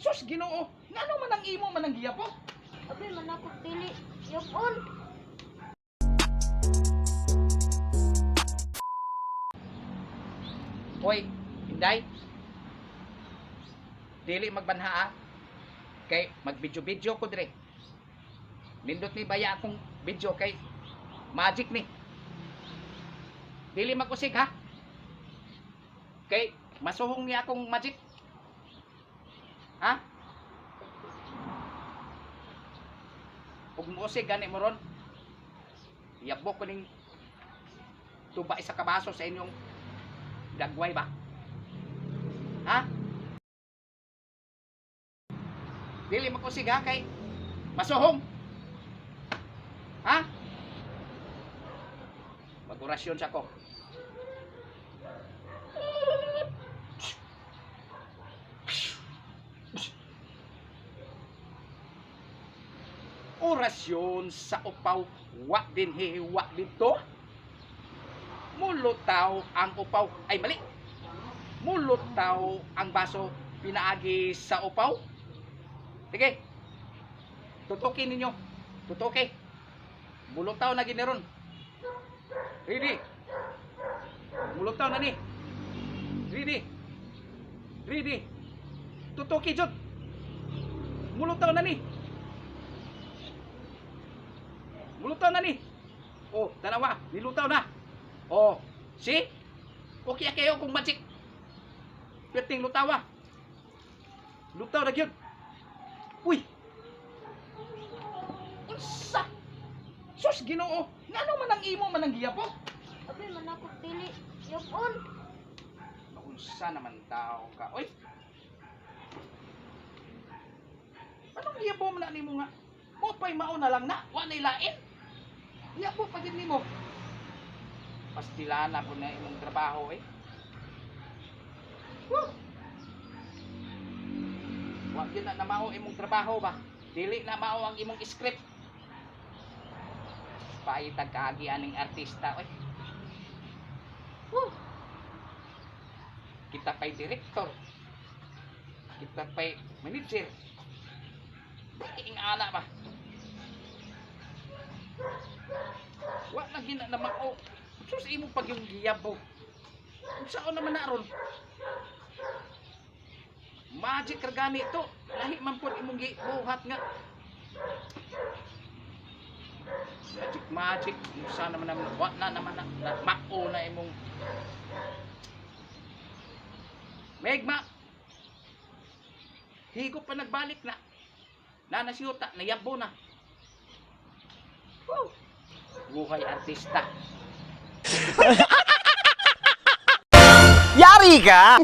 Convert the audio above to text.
Sus, Ginoo, ngano man ang imo man ang giyabo? Abi man ako dili yabon. Hoy, Inday. Dili magbanha ah. Kay magbidyo-video ko dire. Nindot ni baya akong video kay magic ni. Dili magusig ha. Kay masuhong ni akong magic. Ha? Ug muusig gani mo ron. Yabok ko ning tuba isa ka baso sa inyong dagway ba? Ha? Dili makusig ha kay masuhong. Ha? Magorasyon sa ko. Orasyon sa upaw, wa dinhi, wa didto. Mulutaw ang upaw. Ay, mali. Mulutaw ang baso pinaagi sa upaw. Sige. Tutukin ninyo. Tutuki. Mulutaw na giniron. Ready. Mulutaw na ni. Ready. Ready. Tutuki jud. Mulutaw na ni. Mulutaw na ni. Oh, dalawa. Nilutaw na. Oh, see? Okay kayo kung magic. Perting lutawa. Lutaw na gyud. Uy. Unsa? Sus, Ginoo, ngano man ang imo man ang giyabo? Abi man ako dili yabon. Unsa naman tao ka? Uy. Anong giyabo man na nimo nga? Mo pa'y mao na lang na, wa na ilain. Giyabo pa gid nimo. Pastilana po na imong trabaho eh. Woo! Wa gyud na mao imong trabaho ba? Dili na mao ang imong script. Paitag kaagi aning artista oy. Woo! Kita pa'y director. Kita pa'y manager. Ing ana ba? Wa na gina na mao. Sus imo pag yung giyabo. Unsaon naman na ron? Magic ra gani to. Lahi man pud imong gibuhat nga. Magic magic unsa naman naman wa na naman na, na mao na imong Megma. Higop pa nagbalik na. Nanasiyuta, nayabo na. Woo! Buhay artista. Yari ka!